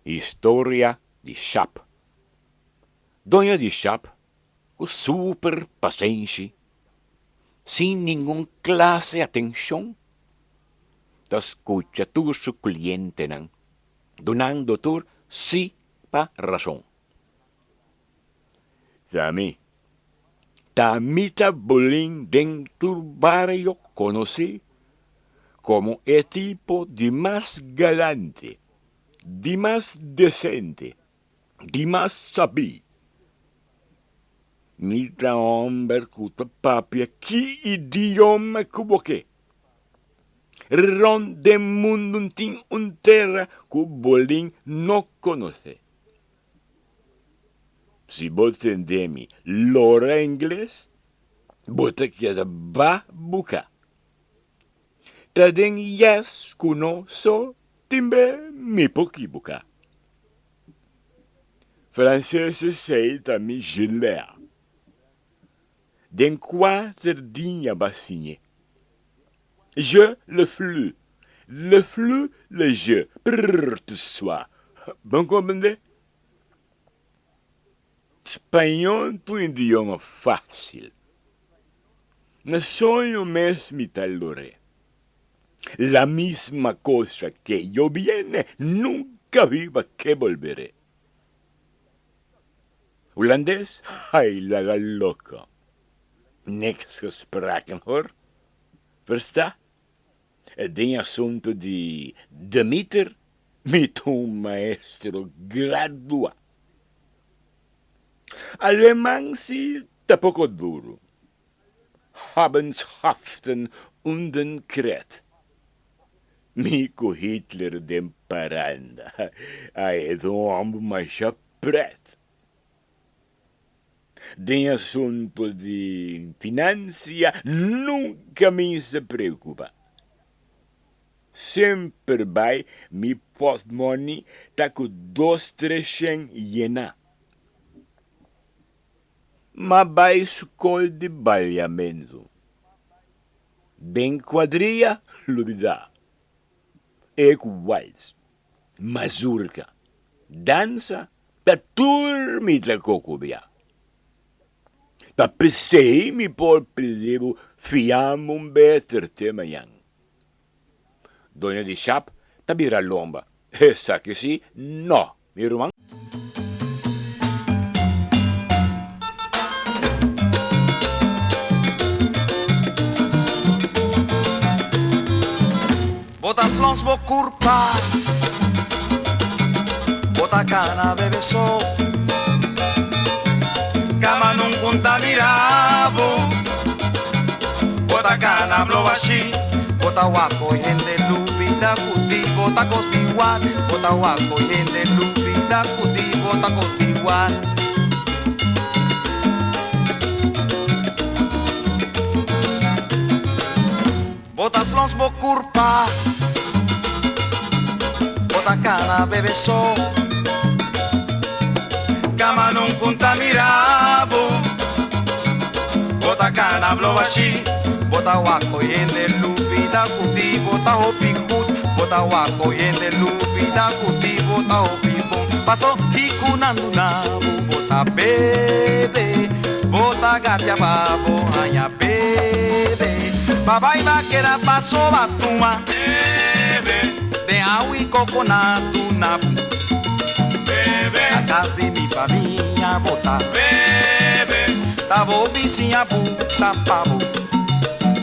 Historia di shap. Doño di shap ku super pasenshi, sin ningun klase atenshon, ta skucha tur su klientenan, dunando tur si pa rason. Ta mi, ta mi ta bulin den tur bario konosí komo e tipo di mas galante, di mas desente, di mas sabí. Mi ta hòmber ku ta papia ki idioma ku bo ke. Rònt den mundu tin un tera ku bolin no konosé. Si bo tende mi lora ingles, bo ta keda babuká. Ta den yes ku no so tin be mi por kibuká. Franses esei ta mi jilea. Den kuater dia b'a siñ'é. Je le flu, le flu le je, prrr te swa. Bon komprendé? Spañol ta un idioma fásil. Na soño mes mi ta lor'é. La misma cosa que yo viene nunca viva que volveré. Hulandes? Ay laga loko. Niks gespraken hoor. Versta? Den asunto di de meter mi ta un maestro gradua. Aleman si ta poko duro. Haben schaften unden kret. Mi ku Hitler den paranda. Ay e ta un homber masha pret. Den asunto di financia nunca mi sa preocupa. Semper bai mi portmoni ta cu dos treshen yena. M'a bai scol di baliamento. Den cuadrilla lubida. E cu wals, mazurka, dansa ta tur mi ta cocobia. Ta p'esey mi por pidi bo fiam un beter te mañan. Doño di shap ta bira lomba. Esaki si no, mi ruman. Bo ta slons bo kurpa, bo ta kana bebe so. Kama nungun ta mira bo, bo ta kana blo bashí. Bo ta wak koe hende lubida ku di bo ta kos di wak. Bo ta wak koe hende lubida ku di bo ta kos di wak. Bo ta slons bo kurpa, bo ta kana bebe so. Kama nungun ta mira bo, bo ta kana blo bashí. Bo ta wak koe hende lubida ku di bo ta hopi gut. Bo ta wak koe hende lubida ku di bo ta hopi bon. Paso kiku nan duna bo, bo ta bebe, bo ta gatia pa bo haña bebe. Babai ba keda paso ba tuma. Bebe. Den awi koko na tuna bu. Bebe. Na kas di mi famia bo ta. Bebe. Ta bo bisiña bu ta pa bo.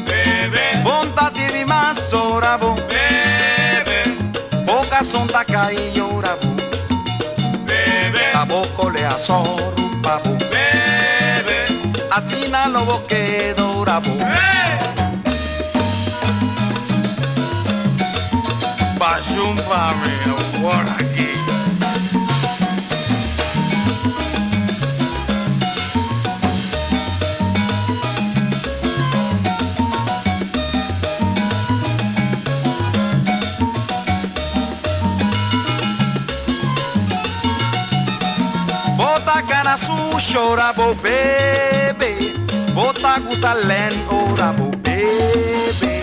Bebe. Bon ta sirbi mas ora bo. Bebe. Bo kason ta kai ora bo. Bebe. Ta bo kole a sòru pa bo. Bebe. Asina lo bo keda ora bo. Bashun pa mi awor aki. Bo ta cana sushi ora bo bebe, bo ta gusta len ora bo bebe.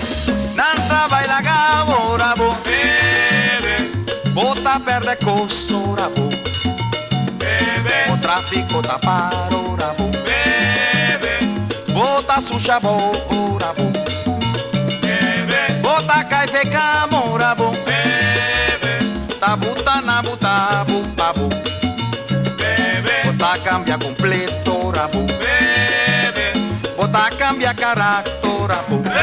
Nan ta baila gabo ora bo bebe, bo ta. Bo ta pèrdè kos ora bo bebe. Bo tráfiko ta para ora bo bebe. Bo ta susha bo ora bo bebe. Bo ta kai fe kama ora bo bebe. Ta buta na buta bu pa bo bebe. Bo ta kambia kompleto ora bo bebe. Bo ta kambia karakter ora bo bebe.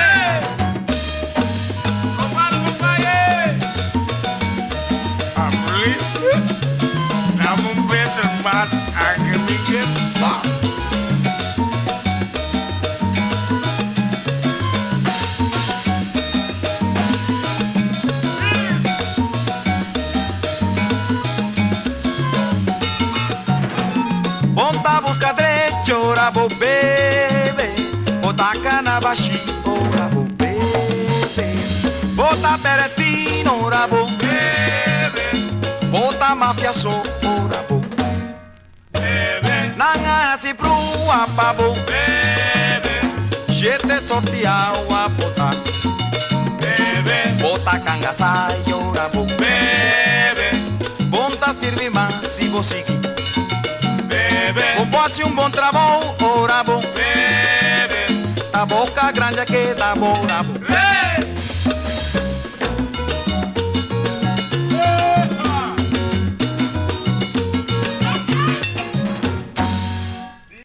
Bo n' ta buska drechi ora bo bebe, bo ta kana bashí ora bo bebe, bo ta pèrdè tinu ora bo bebe, bo ta mafia so ora bo bebe, nan a hasi brua pa bo bebe, shete sort'i awa bo ta bebe, bo ta kanga sai ora bo bebe, bo n' ta sirbi mas si bo sigui bebe, bo por hasi un bon trabou ora bo bebe, ta boka grandi a keda bo ora bo bebe.